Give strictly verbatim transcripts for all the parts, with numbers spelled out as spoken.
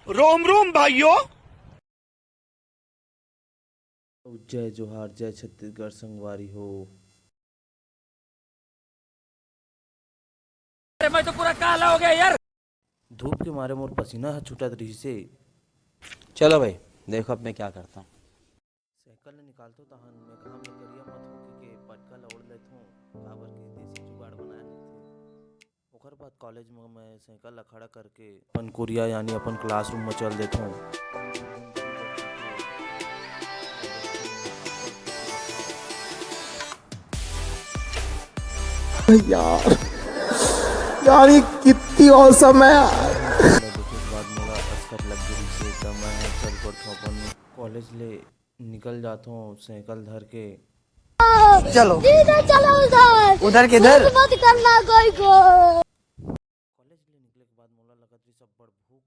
रोम रोम भाइयों। जय जोहार, जय छत्तीसगढ़ संगवारी हो। अरे मैं तो पूरा काला हो गया यार। धूप के मारे मोर पसीना ह छूटत रहिसे। चलो भाई, देखो अब मैं क्या करता हूँ। साइकिल ल निकालथों तहन मैं घाम ले करिया मत होके के पटका ल ओढ़ लेथों, काबर के देसी जुगाड़ बनाए लेथों। ओकर बाद कॉलेज म मैं साइकिल ल खड़ा करके अपन कुरिया यानी अपन क्लासरूम म चल देथों। यार, यार, ये कितनी औसम है यार। देखे के बाद मोला असकट लग गे रहिसे, त मैं चल पड़थों अपन कॉलेज ले। निकल जाथों साइकिल धर के। चलो। सीधा चलो उधर। उधर किधर? मत करना कोई को। कॉलेज ले निकले के बाद मोला लगत रहिस अब्बड़ भूख।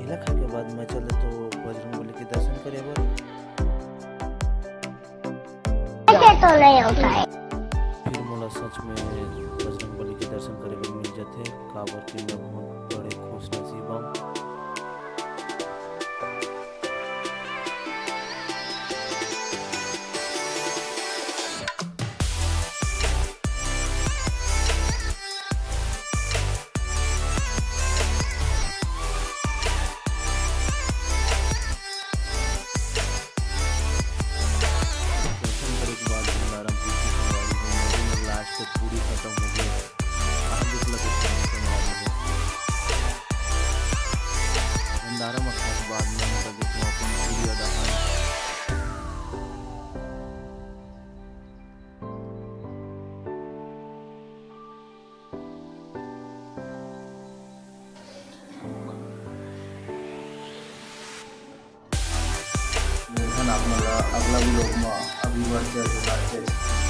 एला खाए के बाद मैं चलथों बजरंग बली के दर्शन करे बर। ऐसे तो नहीं होता है। फिर मोला सच में बजरंग बली के दर्शन करे बर मिल जाथे, काबर कि मैं बहुत बड़े खुश नसीब हूँ। दर्शन करे के बाद भंडारा म पूरी संगवारी हो, मेरे में लास्ट तक पूरी खत्म हो गई। आज उपलब्ध संगवारी हो। भंडारा म खाए के बाद में निकल देते हैं अपन पूरी अदा। मिलथन आप मन ला अगला vlog म। अभी बर जय जोहार, जय छत्तीसगढ़।